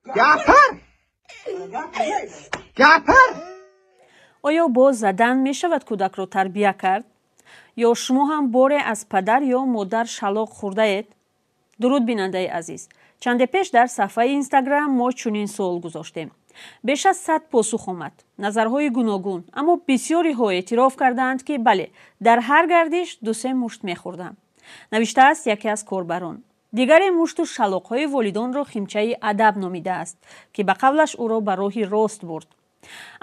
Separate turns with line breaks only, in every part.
Gapir! Gapir!
Оё бо задан мешавад кӯдакро тарбия кард? Ё шумо ҳам боре аз падар ё модар шалоқ хӯрдаед? Дуруд, бинандаи азиз! Чанде пеш дар саҳфаи Инстаграм мо чунин суол гузоштем. Беш аз 100 посух омад, назарҳои гуногун, аммо бисёриҳо эътироф кардаанд, ки бале, дар ҳар гардиш ду-се мушт мехӯрдам, навиштааст яке аз корбарон. Дигаре мушту шалоқҳои волидонро химчаи адаб номидааст, ки ба қавлаш ӯро ба роҳи рост бурд.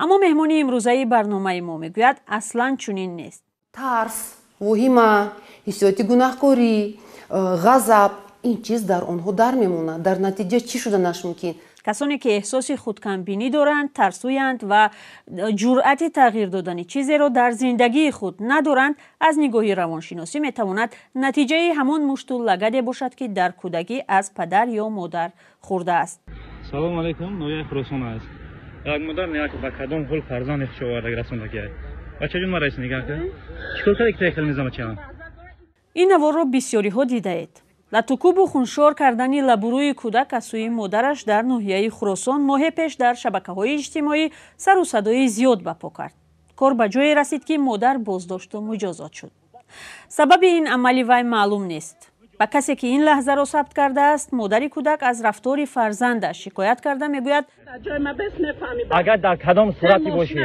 Аммо меҳмони имрӯзаи барномаи мо мегӯяд, аслан чунин нест.
Тарс, воҳима, ҳиссиёти гунаҳкорӣ, ғазаб, ин чиз дар онҳо дар мемонад. Дар натиҷа чӣ шуданаш мумкин?
Касоне ки эҳсоси худкамбинӣ доранд, тарсӯянд ва ҷуръати тағйир додани чизеро дар зиндагии худ надоранд, аз нигоҳи равоншиносӣ метавонад натиҷаи ҳамон мушту лагаде бошад, ки дар кӯдакӣ аз падар ё модар хӯрдааст.
Салому алайкум, ноҳияи Хуросон аст. Як модар меяк ба кадом ҳол фарзанди худшо оварда расондагиай. Бачаҷон, мара нигаҳ кун, чӣ кор карди, ки хел мезама чиам?
Ин наворро бисёриҳо дидаед. Латукӯбу хуншор кардани лабурӯи кӯдак аз сӯи модараш дар ноҳияи Хуросон моҳе пеш дар шабакаҳои иҷтимоӣ сару садои зиёд ба по кард. Кор ба ҷое расид, ки модар боздошту муҷозот шуд. Сабаби ин амали вай маълум нест. Ба касе ки ин лаҳзаро сабт кардааст, модари кӯдак аз рафтори фарзандаш шикоят карда мегӯяд:
Агар дар кадом сурате бошӣ.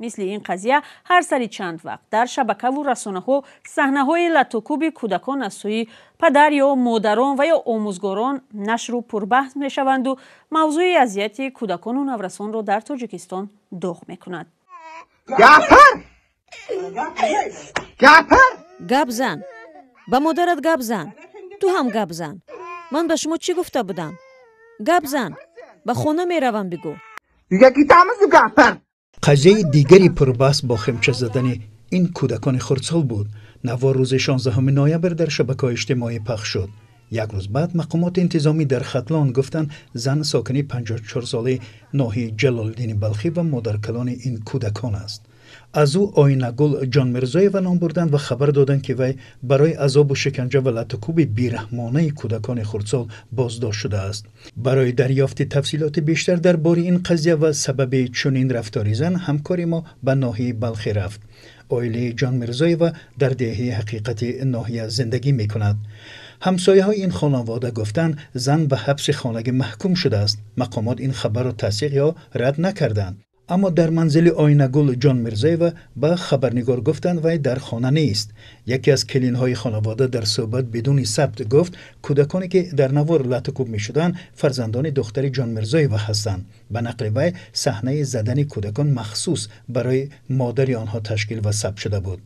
Мисли ин қазия ҳар сари чанд вақт дар шабакаву расонаҳо саҳнаҳои латукӯби кӯдакон аз сӯи падар ё модарон ва ё омӯзгорон нашру пурбаҳс мешаванду мавзӯи азияти кӯдакону наврасонро дар Тоҷикистон доғ мекунад.
Gapir! Gapir!
Гап зан, ба модарат гап зан, ту ҳам гап зан. Ман ба шумо чӣ гуфта будам? Гап зан, ба хона меравам, бигӯ.
Uyga ketamiz, gapir!
Қазияи дигари пурбаҳс бо химча задани ин кӯдакони хурдсол буд. Навор рӯзи 16 ноябр дар шабакаҳои иҷтимоӣ пахш шуд. Як рӯз баъд мақомоти интизомӣ дар Хатлон гуфтанд, зан сокини 54-солаи ноҳияи Ҷалолиддини Балхӣ ва модаркалони ин кӯдакон аст. Аз ӯ Оинагул Ҷонмирзоева ном бурданд ва хабар доданд, ки вай барои азобу шиканҷа ва латукӯби бераҳмонаи кӯдакони хурдсол боздошт шудааст. Барои дарёфти тафсилоти бештар дар бораи ин қазия ва сабаби чунин рафтори зан ҳамкори мо ба ноҳияи Балхӣ рафт. Оилаи Ҷонмирзоева дар деҳаи Ҳақиқати ноҳия зиндагӣ мекунад. Ҳамсояҳои ин хонавода гуфтанд, зан ба ҳабси хонагӣ маҳкум шудааст. Мақомот ин хабарро тасдиқ ё рад накарданд, аммо дар манзили Оинагул Ҷонмирзоева ба хабарнигор гуфтанд, вай дар хона нест. Яке аз келинҳои хонавода дар суҳбат бидуни сабт гуфт, кӯдаконе ки дар навор латукӯб мешуданд, фарзандони духтари Ҷонмирзоева ҳастанд. Ба нақли вай, саҳнаи задани кӯдакон махсус барои модари онҳо ташкил ва сабт шуда буд.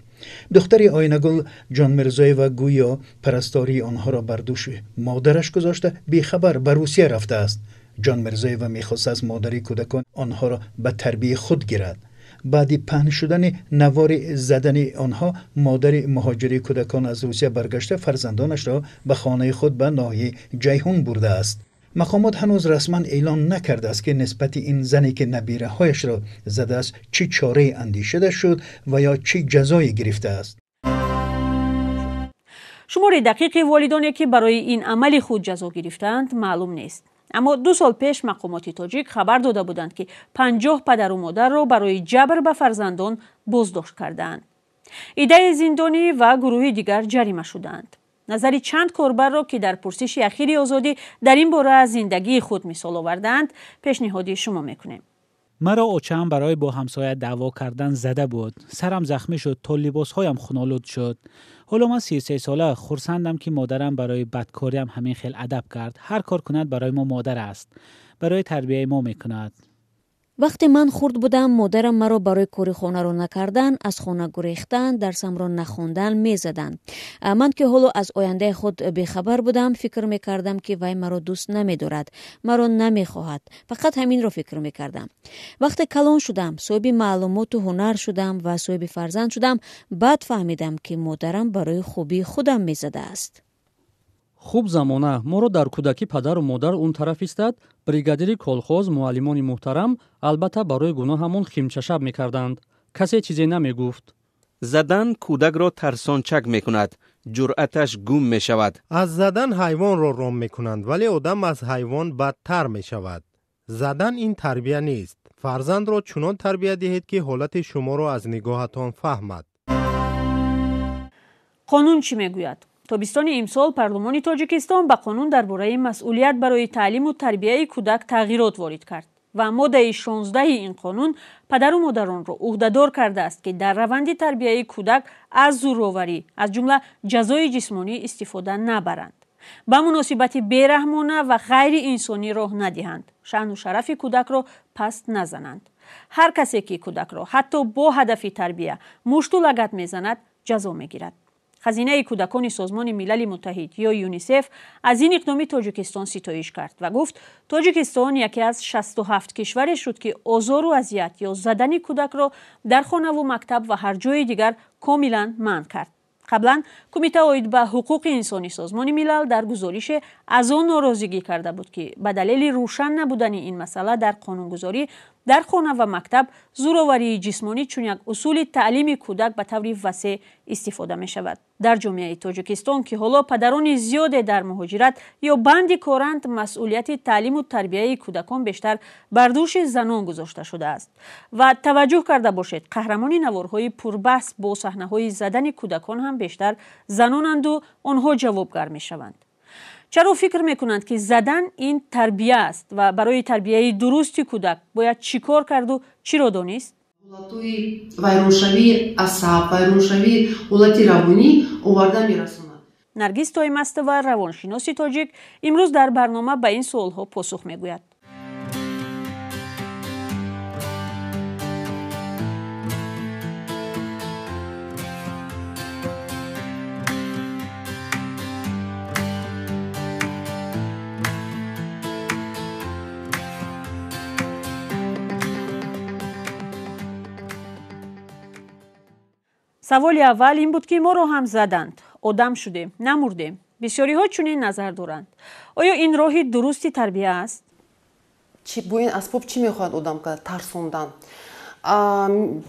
Духтари Оинагул Ҷонмирзоева гӯё парастории онҳоро бар дӯши модараш гузошта, бехабар ба Русия рафтааст. Ҷонмирзоева мехост аз модари кӯдакон онҳоро ба тарбияи худ гирад. Баъди паҳн шудани навори задани онҳо, модари муҳоҷири кӯдакон аз Русия баргашта, фарзандонашро ба хонаи худ ба ноҳияи Ҷайҳун бурдааст. Мақомот ҳанӯз расман эълон накардааст, ки нисбати ин зане ки набираҳояшро задааст, чӣ чорае андешида шуд ва ё чӣ ҷазое гирифтааст.
Шумори дақиқи волидоне ки барои ин амали худ ҷазо гирифтаанд, маълум нест. Аммо 2 сол пеш мақомоти тоҷик хабар дода буданд, ки 50 падару модарро барои ҷабр ба фарзандон боздошт кардаанд. Иддаи зиндонӣ ва гурӯҳи дигар ҷарима шудаанд. Назари чанд корбарро, ки дар пурсиши ахири Озодӣ дар ин бора аз зиндагии худ мисол овардаанд, пешниҳоди шумо мекунем.
Маро очаам барои бо ҳамсоя даъво кардан зада буд. Сарам захмӣ шуд, то либосҳоям хунолуд шуд. Ҳоло ман 33 сола хурсандам, ки модарам барои бадкориам ҳамин хел адаб кард. Ҳар кор кунад, барои мо модар аст, барои тарбияи мо мекунад.
Вақте ман хурд будам, модарам маро барои кори хонаро накардан, аз хона гурехтан, дарсамро нахондан мезаданд. Ман ки ҳоло аз ояндаи худ бехабар будам, фикр мекардам, ки вай маро дӯст намедорад, маро намехоҳад. Фақат ҳаминро фикр мекардам. Вақте калон шудам, соҳиби маълумоту ҳунар шудам ва соҳиби фарзанд шудам, баъд фаҳмидам, ки модарам барои хубии худам мезадааст.
Хуб, замона моро дар кӯдакӣ падару модар он тараф истад, бригадири колхоз, муаллимони муҳтарам, албатта, барои гуноҳамон химчашаб мекарданд. Касе чизе намегуфт.
Задан кӯдакро тарсончак мекунад, ҷуръаташ гум мешавад.
Аз задан ҳайвонро ром мекунанд, вале одам аз ҳайвон бадтар мешавад. Задан ин тарбия нест. Фарзандро чунон тарбия диҳед, ки ҳолати шуморо аз нигоҳатон фаҳмад.
Қонун чӣ мегӯяд? Тобистони имсол парлумони Тоҷикистон ба қонун дар бораи масъулият барои таълиму тарбияи кӯдак тағйирот ворид кард ва моддаи 16 ин қонун падару модаронро ӯҳдадор кардааст, ки дар раванди тарбияи кӯдак аз зӯроварӣ, аз ҷумла ҷазои ҷисмонӣ истифода набаранд, ба муносибати бераҳмона ва ғайриинсонӣ роҳ надиҳанд, шаъну шарафи кӯдакро паст назананд. Ҳар касе ки кӯдакро ҳатто бо ҳадафи тарбия мушту лагат мезанад, ҷазо мегирад. Хазинаи кӯдакони Созмони Милали Муттаҳид ё ЮНИСЕФ аз ин иқдоми Тоҷикистон ситоиш кард ва гуфт, Тоҷикистон яке аз 67 кишваре шуд, ки озору азият ё задани кӯдакро дар хонаву мактаб ва ҳар ҷои дигар комилан манъ кард. Қаблан Кумита оид ба ҳуқуқи инсони Созмони Милал дар гузорише аз он норозигӣ карда буд, ки ба далели рӯшан набудани ин масъала дар қонунгузорӣ дар хона ва мактаб зӯроварии ҷисмонӣ чун як усули таълими кӯдак ба таври васеъ истифода мешавад. Дар ҷомеаи Тоҷикистон, ки ҳоло падарони зиёде дар муҳоҷират ё банди коранд, масъулияти таълиму тарбияи кӯдакон бештар бар дӯши занон гузошта шудааст. Ва таваҷҷӯҳ карда бошед, қаҳрамони наворҳои пурбаҳс бо саҳнаҳои задани кӯдакон ҳам бештар занонанду онҳо ҷавобгар мешаванд. Чаро фикр мекунанд, ки задан ин тарбия аст ва барои тарбияи дурусти кӯдак бояд чӣ кор карду чиро донист?
Ҳолатҳои вайроншавии асаб, вайроншавии ҳолати равонӣ оварда мерасонад.
Наргиз Тоймастова, равоншиноси тоҷик, имрӯз дар барнома ба ин суолҳо посух мегӯяд. Саволи аввал ин буд, ки моро ҳам заданд. Одам шудем, намурдем. Бисёриҳо чунин назар доранд. Оё ин роҳи дурусти тарбия аст?
Бо ин асбоб чӣ мехоҳад одам кард? Тарсондан.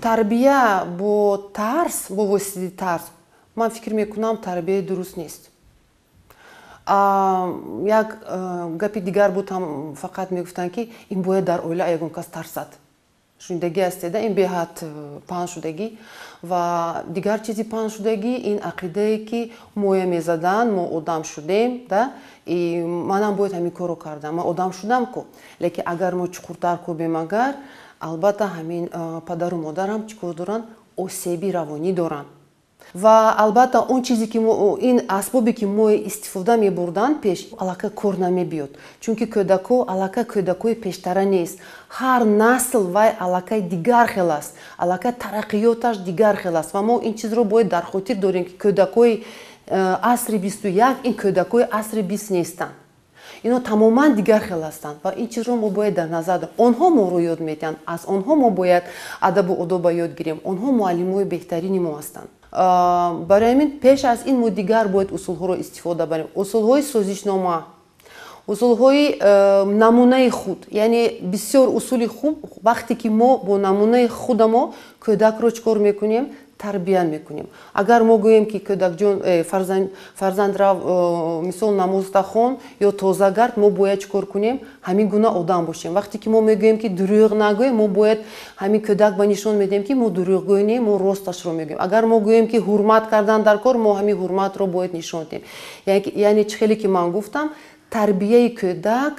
Тарбия бо тарс, бо воситаи тарс, ман фикр мекунам, тарбияи дуруст нест. Як гапи дигар буд, ҳам фақат мегуфтанд, ки ин бояд дар оила ягон кас тарсад. Шунидагӣ ҳастеда, ин беҳад паҳншудагӣ. Ва дигар чизи паҳншудагӣ ин ақидае, ки моя мезаданд, мо одам шудем, да, и манам бояд ҳамин корро кардам, ман одам шудам ку. Лекин агар мо чуқуртар кӯбем, агар албатта ҳамин падару модарам чӣ кор доранд? Осеби равонӣ доранд. Ва албатта он чизе ки ин асбобе ки мо истифода мебурданд пеш, аллакай кор намебиёд, чунки кӯдако аллакай кӯдакои пештара нест. Ҳар насл вай аллакай дигар хел аст, аллакай тараққиёташ дигар хел аст. Ва мо ин чизро бояд дар хотир дорем, ки кӯдакои асри 21 ин кӯдакои асри 20 нестанд. Ино тамоман дигар хел ҳастанд ва ин чизро мо бояд дар назар дорем. Онҳо моро ёд медиҳанд, аз онҳо мо бояд адабу одоба ёд гирем. Онҳо муаллимои беҳтарини мо ҳастанд. Барои ҳамин пеш аз ин мо дигар бояд усулҳоро истифода барем. Усулҳои созишнома, усулҳои намунаи худ, яъне бисёр усули хуб вақте ки мо бо намунаи худамо кӯдакро чӣ кор мекунем? Тарбия мекунем. Агар мо гӯем, ки кӯдакҷон, фарзанд рав, мисол намозта хон ё тоза гард, мо бояд чӣ кор кунем? Ҳамин гуна одам бошем. Вақте ки мо мегӯем, ки дурӯғ нагӯем, мо бояд ҳамин кӯдак ба нишон медиҳем, ки мо дурӯғгӯй не, мо росташро мегӯем. Агар мо гӯем, ки ҳурмат кардан дар кор, мо ҳамин ҳурматро бояд нишон диҳем. Яъне чӣ хеле ки ман гуфтам, тарбияи кӯдак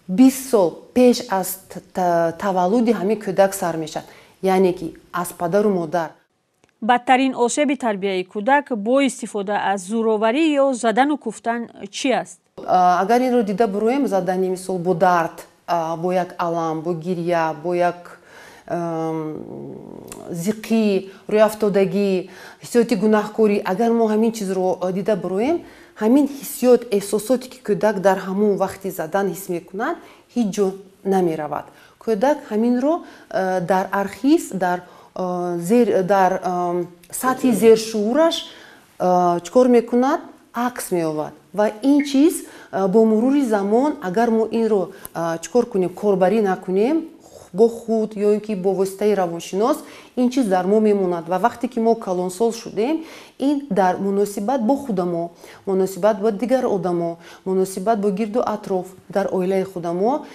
20 сол пеш аз таваллуди ҳамин кӯдак сар мешавад, яъне ки аз падару модар.
Бадтарин осеби тарбияи кӯдак бо истифода аз зӯроварӣ ё задану куфтан чӣ аст?
Агар инро дида буроем, задани мисол бо дард, бо як алам, бо гирья, бо як зиқӣ, рӯяфтодагӣ, ҳиссиёти гунаҳкорӣ, агар мо ҳамин чизро дида буроем, ҳамин ҳиссиёт, эҳсосоте ки кӯдак дар ҳамон вақти задан ҳис мекунад, ҳеҷ ҷо намеравад. Кӯдак ҳаминро дар архив, дар сатҳи зершуураш чӣ кор мекунад? Акс меёбад. Ва ин чиз бо мурури замон, агар мо инро чӣ кор кунем, корбарӣ накунем, бо худ ё ин ки бо воситаи равоншинос, ин чиз дар мо мемонад. Ва вақте ки мо калонсол шудем, ин дар муносибат бо худамо, муносибат бо дигар одамо, муносибат бо гирду атроф, дар оилаи худамо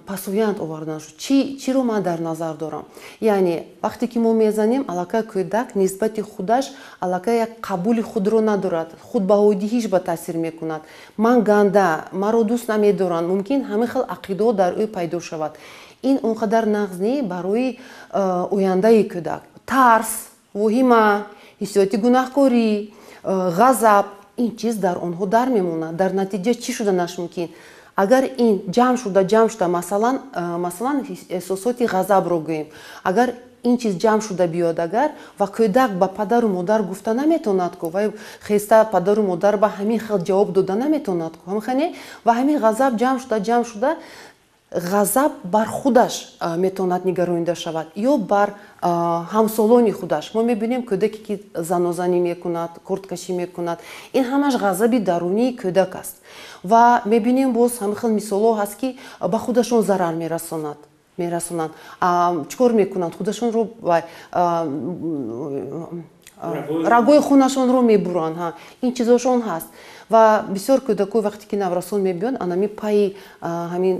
пасоянд овардан шуд. Чиро ман дар назар дорам? Яъне вақте ки мо мезанем, аллакай кӯдак нисбати худаш аллакай як қабули худро надорад, худбаҳодиҳиш ба таъсир мекунад. Ман ганда, маро дӯст намедоранд, мумкин ҳамин хел ақидаҳо дар ӯ пайдо шавад. Ин он қадар нағз не барои ояндаи кӯдак. Тарс, воҳима, ҳиссиёти гунаҳкорӣ, ғазаб, ин чиз дар онҳо дар мемонад. Дар натиҷа чӣ шуданаш мумкин? Агар ин ҷамъ шуда, масалан эҳсосоти ғазабро гӯем, агар ин чиз ҷамъ шуда биёд, агар ва кӯдак ба падару модар гуфта наметавонад ку, вай хеста падару модар ба ҳамин хел ҷавоб дода наметавонад ку, ҳамхане, ва ҳамин ғазаб ҷамъ шуда ғазаб бар худаш метавонад нигаронида шавад ё бар ҳамсолони худаш. Мо мебинем кӯдаке ки занозанӣ мекунад, корткашӣ мекунад, ин ҳамаш ғазаби дарунии кӯдак аст. Ва мебинем боз ҳамин хел мисолҳо ҳаст, ки ба худашон зарар мерасонанд. Чӣ кор мекунанд? Худашонро рагои хунашонро мебуранд. Ин чизошон ҳаст. Ва бисёр кӯдакҳо вақте ки наврасон мебиёнд, анами пайи ҳамин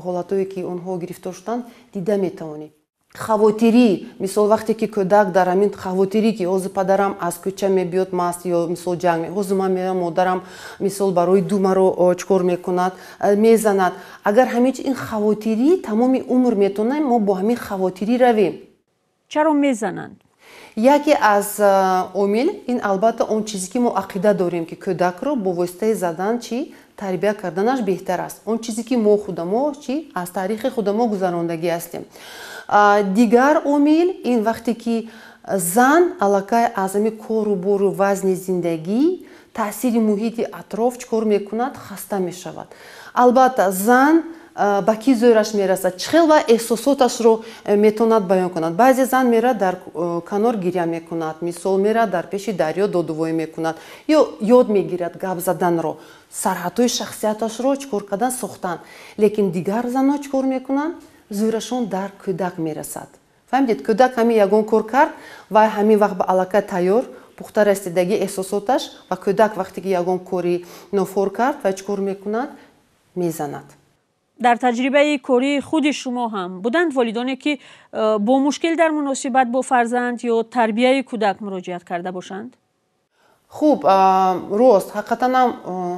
ҳолатҳое ки онҳо гирифтор шуданд, дида метавонем. Хавотирӣ, мисол вақте ки кӯдак дар ҳамин хавотирӣ, ки ҳозир падарам аз кӯча мебиёд маст ё мисол ҷанг, ҳозир ман мерам, модарам мисол барои ду маро чӣ кор мекунад, мезанад. Агар ҳамин ин хавотирӣ тамоми умр метавонем мо бо ҳамин хавотирӣ равем.
Чаро мезананд?
Яке аз омил ин албатта он чизе ки мо ақида дорем, ки кӯдакро бо воситаи задан чӣ тарбия карданаш беҳтар аст. Он чизе ки мо худамо чӣ аз таърихи худамо гузарондагӣ ҳастем. Дигар омил ин вақте ки зан аллакай аз ҳамин кору бору вазни зиндагӣ, таъсири муҳити атроф чӣ кор мекунад, хаста мешавад. Албатта зан ба ки зӯраш мерасад, чӣ хел ва эҳсосоташро метавонад баён кунад. Баъзе зан мерад дар канор гиря мекунад, мисол мерад дар пеши дарё додувоӣ мекунад ё ёд мегирад гап заданро, сарҳадҳои шахсияташро чӣ кор кардан, сохтан. Лекин дигар занҳо чӣ кор мекунанд? Зӯрашон дар кӯдак мерасад. Фаҳмидед, кӯдак ҳамин ягон кор кард ва ҳамин вақт ба аллакай тайёр, пухта расидагӣ эҳсосоташ, ва кӯдак вақте ки ягон кори нофор кард ва чӣ кор мекунад, мезанад.
Дар таҷрибаи кории худи шумо ҳам буданд волидоне ки бо мушкил дар муносибат бо фарзанд ё тарбияи кӯдак муроҷиат карда бошанд?
Хуб, рост, ҳақиқатан ҳам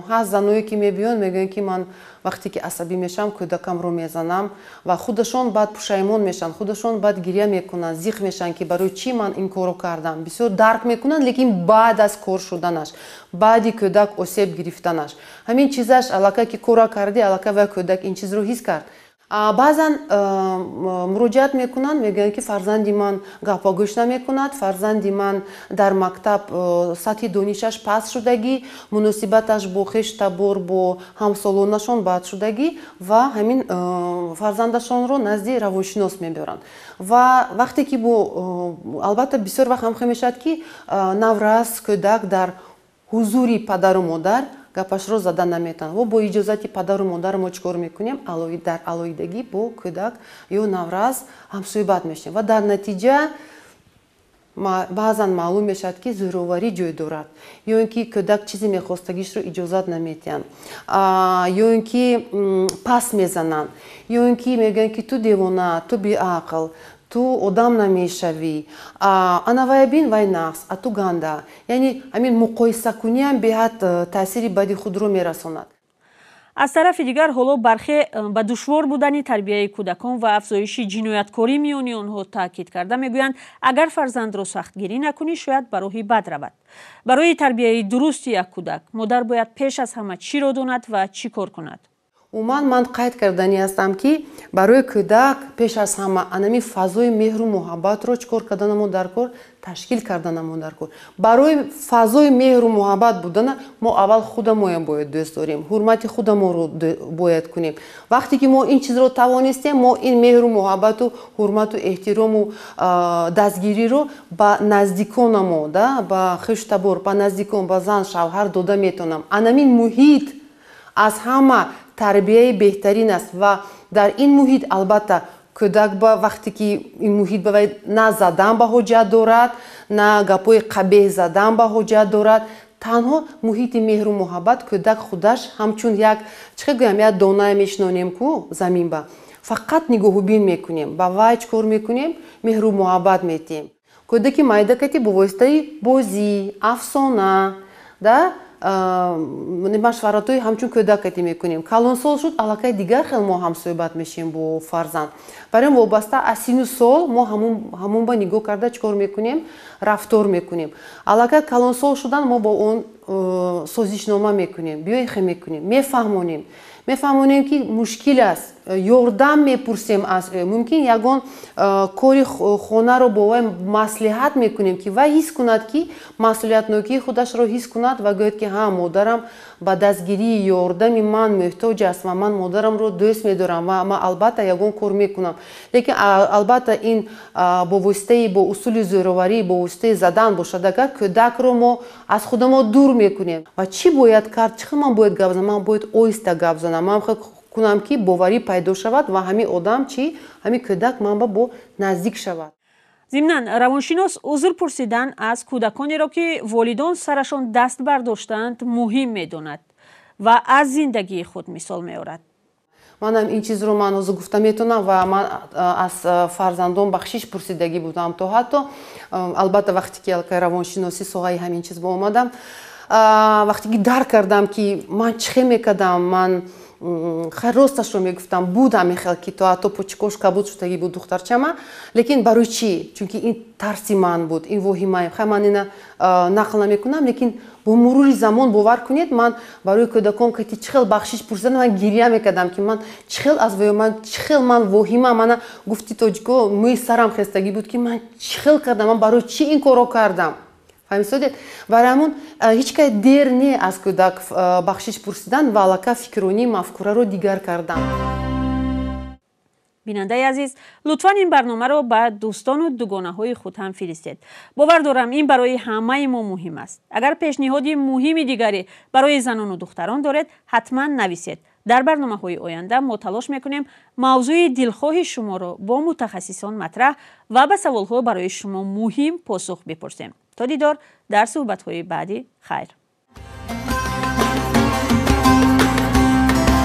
ҳаст заное ки мебиёнд, мегӯянд ки ман вақте ки асабӣ мешавам, кӯдакамро мезанам, ва худашон баъд пушаймон мешаванд, худашон баъд гиря мекунанд, зиқ мешаванд ки барои чӣ ман ин корро кардам. Бисёр дарк мекунанд, лекин баъд аз кор шуданаш, баъди кӯдак осеб гирифтанаш, ҳамин чизаш аллакай ки корро кардӣ, аллакай вай кӯдак ин чизро ҳис кард. Баъзан муроҷиат мекунанд, мегӯянд ки фарзанди ман гапҳо гӯш намекунад, фарзанди ман дар мактаб сатҳи донишаш паст шудагӣ, муносибаташ бо хештабор, бо ҳамсолонашон бад шудагӣ, ва ҳамин фарзандашонро назди равоншинос мебаранд. Ва вақте ки бо албатта бисёр вақт ҳам мешавад ки наврас кӯдак дар ҳузури падару модар гапашро зада наметавонад. Ва бо иҷозати падару модар мо чӣ кор мекунем? Дар алоҳидагӣ бо кӯдак ё наврас ҳамсӯҳбат мешавем. Ва дар натиҷа баъзан маълум мешавад ки зӯроварӣ ҷой дорад, ё ин ки кӯдак чизе мехостагишро иҷозат наметиҳанд, ё ин ки пас мезананд, ё ин ки мегӯянд ки ту девона, ту беақл, ту одам намешавӣ, ана вай бин, вай нақс, а ту ганда. Яъне ҳамин муқоисакуниам беҳад таъсири бади худро мерасонад.
Аз тарафи дигар ҳоло бархе ба душвор будани тарбияи кӯдакон ва афзоиши ҷинояткорӣ миёни онҳо таъкид карда мегӯянд, агар фарзандро сахтгирӣ накунӣ, шояд ба роҳи бад равад. Барои тарбияи дурусти як кӯдак модар бояд пеш аз ҳама чиро донад ва чӣ кор кунад?
Умуман ман қайд карданӣ ҳастам, ки барои кӯдак пеш аз ҳама анами фазои меҳру муҳаббатро чӣ кор карданамо дар кор, ташкил карданамо дар кор. Барои фазои меҳру муҳаббат будана мо аввал худамоям бояд дӯст дорем, ҳурмати худамонро бояд кунем. Вақте ки мо ин чизро тавонистем, мо ин меҳру муҳаббату ҳурмату эҳтирому дастгириро ба наздиконамо, ба хештабор, ба наздикон, ба зан, шавҳар дода метавонам. Анамин муҳит аз ҳама Тарбияи беҳтарин аст ва дар ин муҳит албатта кӯдак ба вақте ки ин муҳит ба вай на задан ба ҳоҷат дорад, на гапҳои қабеҳ задан ба ҳоҷат дорад. Танҳо муҳити меҳру муҳаббат кӯдак худаш ҳамчун як чӣ хел гӯям, як донае мешинонем ку замин ба, фақат нигоҳубин мекунем, ба вай чӣ кор мекунем? Меҳру муҳаббат метиҳем. Кӯдаки майда кати бо воситаи бозӣ, афсона, да машваратҳои ҳамчун кӯдак кати мекунем. Калонсол шуд, аллакай дигар хел мо ҳамсӯҳбат мешем бо фарзанд. Барои вобаста аз сину сол мо ҳамон ба нигоҳ карда чӣ кор мекунем? Рафтор мекунем. Аллакай калонсол шудан мо бо он созишнома мекунем, биёихе мекунем, мефаҳмонем. Мефаҳмонем, ки мушкил аст, ёрдам мепурсем аз ӯ. Мумкин ягон кори хонаро бо вай маслиҳат мекунем, ки вай ҳис кунад, ки масъулиятнокии худашро ҳис кунад ва гӯяд, ки ҳа, модарам ба дастгирии ёрдами ман муҳтоҷ аст ва ман модарамро дӯст медорам ва ман албатта ягон кор мекунам. Лекин албатта ин бо воситаи бо усули зӯроварӣ, бо воситаи задан бошад, агар кӯдакро мо аз худамо дур мекунем. Ва чӣ бояд кард? Чӣ хел ман бояд гап занам? Ман бояд оҳиста гап занам. Ман хел кунам, ки боварӣ пайдо шавад ва ҳамин одам чӣ, ҳамин кӯдак ман ба бо наздик шавад.
Зимнан, равоншинос узр пурсидан аз кӯдаконеро, ки волидон сарашон даст бардоштаанд, муҳим медонад ва аз зиндагии худ мисол меорад.
Манам ин чизро ман ҳозир гуфта метавонам ва ман аз фарзандон бахшиш пурсидагӣ будам то ҳатто албатта вақте ки аллакай равоншиносӣ соҳаи ҳамин чиз омадам, вақте ки дарк кардам, ки ман чӣ хел мекардам, ман хайр, росташро мегуфтам, буд ҳамин хел, ки то ҳатто почкош кабуд шудагӣ буд духтарчама. Лекин барои чӣ? Чунки ин тарси ман буд, ин воҳимаи. Хай, ман ина нақл намекунам, лекин бо мурури замон, бовар кунед, ман барои кӯдакон кати чӣ хел бахшиш пурсидан, ман гиря мекардам, ки ман чӣ хел аз воё, ман чӣ хел ман воҳима, мана гуфти тоҷико, мӯи сарам хестагӣ буд, ки ман чӣ хел кардам, ман барои чӣ ин корро кардам. Фаҳмисодед? Барои ҳамун ҳеҷ кай дер не аз кӯдак бахшиш пурсидан ва аллакай фикронии мафкураро дигар кардан.
Бинандаи азиз, лутфан ин барномаро ба дӯстону дугонаҳои худ ҳам фиристед. Бовар дорам, ин барои ҳамаи мо муҳим аст. Агар пешниҳоди муҳими дигаре барои занону духтарон доред, ҳатман нависед. Дар барномаҳои оянда мо талош мекунем мавзӯи дилхоҳи шуморо бо мутахассисон матраҳ ва ба саволҳо барои шумо муҳим посух бипурсем. То дидор дар суҳбатҳои баъдӣ, хайр.